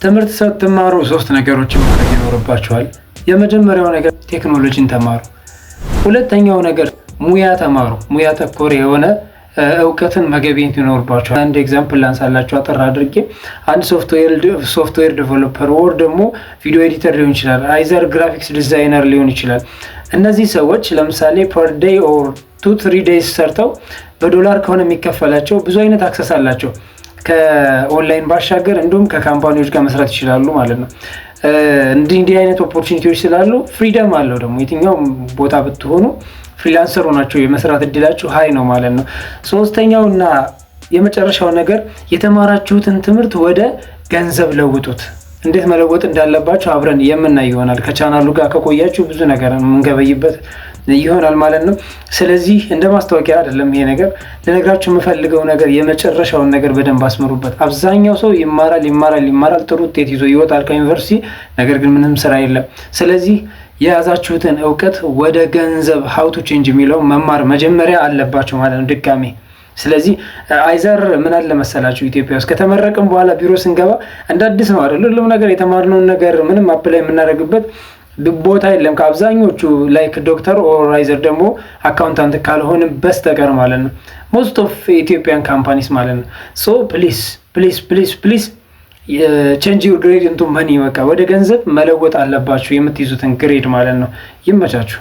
ትምህርት ስትማሩ ሶስት ነገሮችን ማድረግ ይኖርባችኋል። የመጀመሪያው ነገር ቴክኖሎጂን ተማሩ። ሁለተኛው ነገር ሙያ ተማሩ። ሙያ ተኮር የሆነ እውቀትን መገብየት ይኖርባችኋል። አንድ example ላንሳላችሁ አጠር አድርጌ። አንድ software developer or ደግሞ video editor ሊሆን ይችላል፣ either graphics designer ሊሆን ይችላል። እነዚህ ሰዎች ለምሳሌ per day or 2-3 days ሰርተው በዶላር ከሆነ የሚከፈላቸው ብዙ አይነት access አላቸው። ከኦንላይን ባሻገር እንዲሁም ከ company ዎች ጋር መስራት ይችላሉ ማለት ነው። እንዲህ እንዲህ አይነት opportunity ዎች ስላሉ freedom አለው። ደግሞ የትኛውም ቦታ ብትሆኑ freelancer ሆናችሁ የመስራት እድላችሁ high ነው ማለት ነው። ሶስተኛውና የመጨረሻው ነገር የተማራችሁትን ትምህርት ወደ ገንዘብ ለውጡት። እንዴት መለወጥ እንዳለባችሁ አብረን የምናይ ይሆናል። ከቻናሉ ጋር ከቆያችሁ ብዙ ነገር የምንገበይበት ይሆናል ማለት ነው። ስለዚህ እንደ ማስታወቂያ አይደለም ይሄ ነገር፣ ልነግራችሁ የምፈልገው ነገር የመጨረሻውን ነገር በደንብ አስምሩበት። አብዛኛው ሰው ይማራል፣ ይማራል፣ ይማራል፣ ጥሩ ውጤት ይዞ ይወጣል ከዩኒቨርሲቲ፣ ነገር ግን ምንም ስራ የለም። ስለዚህ የያዛችሁትን እውቀት ወደ ገንዘብ how to change የሚለው መማር መጀመሪያ አለባችሁ ማለት ነው ድጋሜ። ስለዚህ either ምን አለ መሰላችሁ፣ ኢትዮጵያ ውስጥ ከተመረቅን በኋላ ቢሮ ስንገባ እንደ አዲስ ነው አይደል? ሁሉም ነገር የተማርነውን ነገር ምንም apply የምናደርግበት ቦታ የለም ከአብዛኞቹ like ዶክተር or either ደግሞ accountant ካልሆን በስተቀር ማለት ነው። Most of Ethiopian companies ማለት ነው። So please, please, please, please change your grade into money። በቃ ወደ ገንዘብ መለወጥ አለባችሁ የምትይዙትን grade ማለት ነው። ይመቻችሁ።